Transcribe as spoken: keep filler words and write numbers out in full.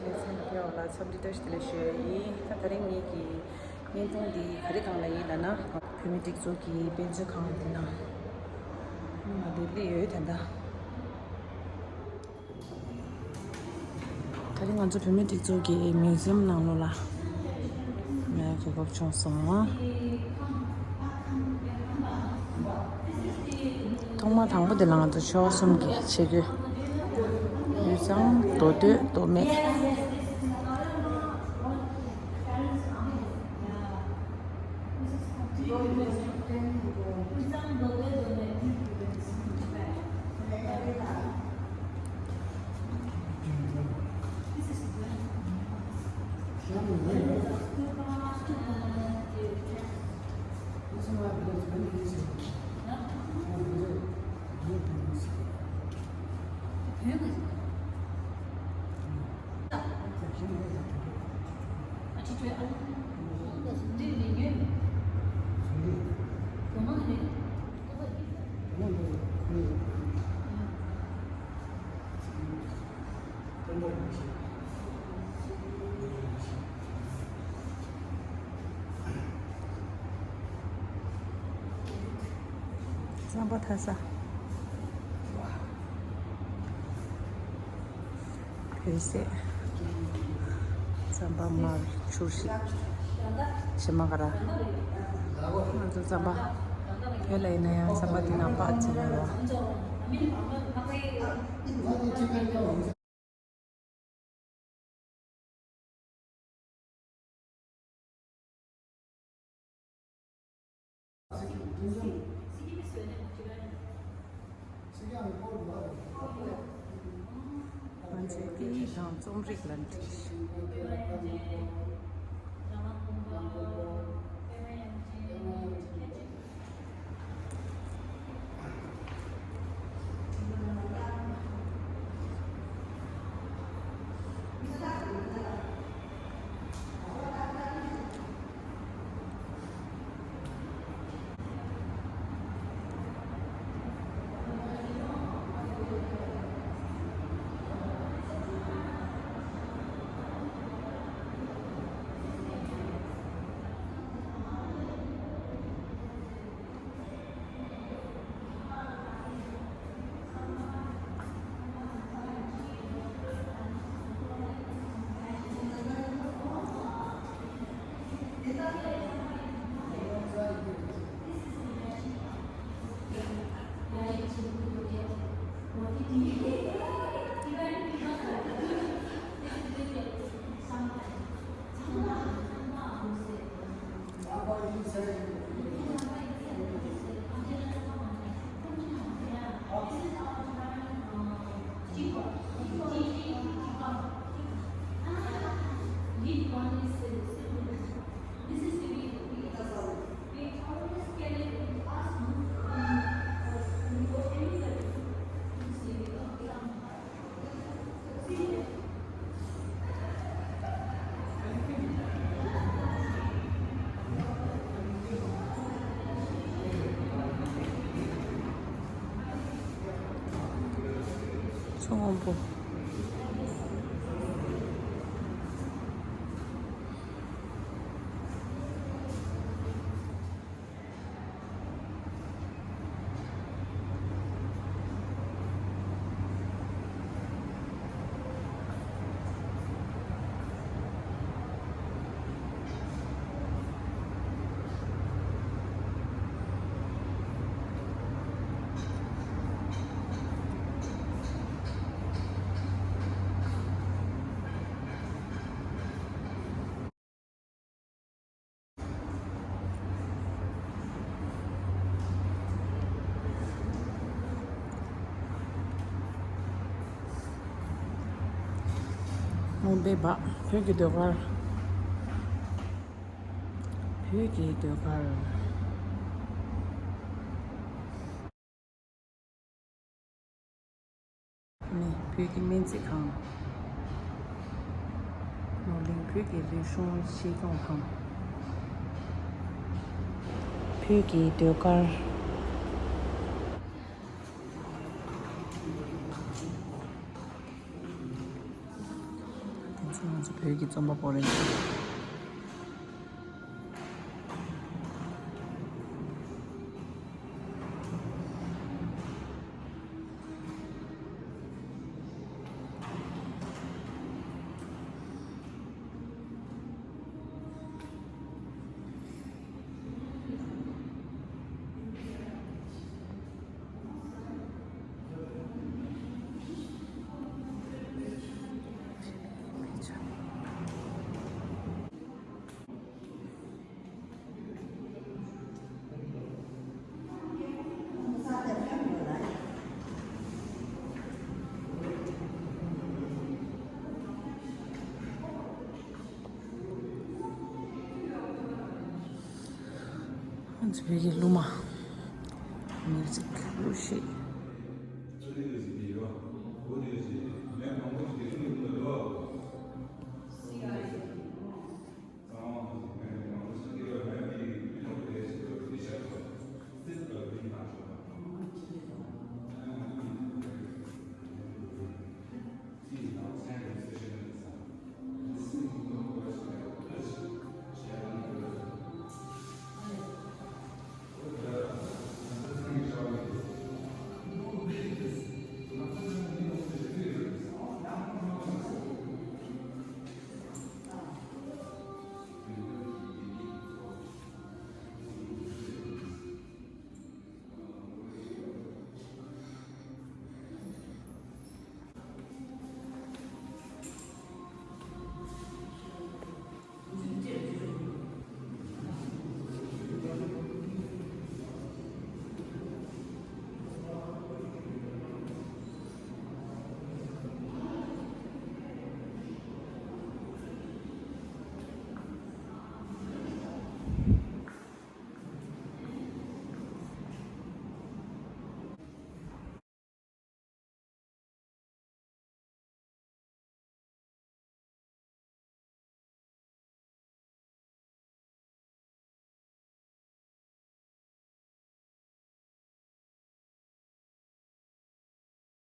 ལེགས་སམ་ཁྱེད་ལ་འཚམས་འདྲི་བཀྲ་ཤིས་བདེ་ལེགས་ཞུ་ཡ་ཡིན། ད་ད་རིང་ངེད་ཀྱི་བརྙན་ཐུང་འདི་ག་རེ་སྒང་ལ་ཡིན་ལབ་ན། བོད་མི་སྒྲིག་འཛུགས་ཀྱི་དཔེ་མཛོད་ཁང་འདི་ན་ང་འདིར་སླེབས་ཡོད་ད་ལྟ། ད་རིང་ང་ཚོ་བོད་མི་སྒྲིག་འཛུགས་ཀྱི་མིའུ་ཛི་ཡམ་ནང་ལོགས་ལ་ཡར་གོ་སྐབས་བྱུང་སོང་། ཐོག་མ་དང་པོ་དེ་ལ་ང་ཚོ་ཆོལ་ཁ་གསུམ་གྱི་ཆས་གོས། དབུས་གཙང་མདོ་སྟོད་མདོ་སྨད། རྩམ་པ་ཐ་ས། བོད་ཟས། རྩམ་པ་མར་ཆུར་ཞིག་བྱེ་མ་ཀ་ར། ང་ཚོ་རྩམ་པ། བོད་ལ་ཡིན་ན་ཡང་རྩམ་པ་འདི་ནང་པགས་བརྩིགས་ཡོད་རེད། ང་ཚོས་སྐད་ཡིག་དང་རྩོམ་རིག་ལ་འཁྲིད། མཚོ་སྔོན་པོ། མུམ་བྷེ་བ། བོད་ཀྱི་ཟློས་གར། བོད་ཀྱི་ཟློས་གར། ནི་བོད་ཀྱི་སྨན་རྩིས་ཁང་། ནོར་གླིང་བོད་ཀྱི་རིག་གཞུང་གཞིས་ཁྱོན་ཁང་། བོད་ཀྱི་ཟློས་གར། དེ་ ང་ཚོ་བོད་ཀྱི་རྩོམ་པ་པོ་རེད། ང་ཚོ་བོད་ཀྱི་གླུ་མ། མིའུ་ཛིག་གླུ་གཞས།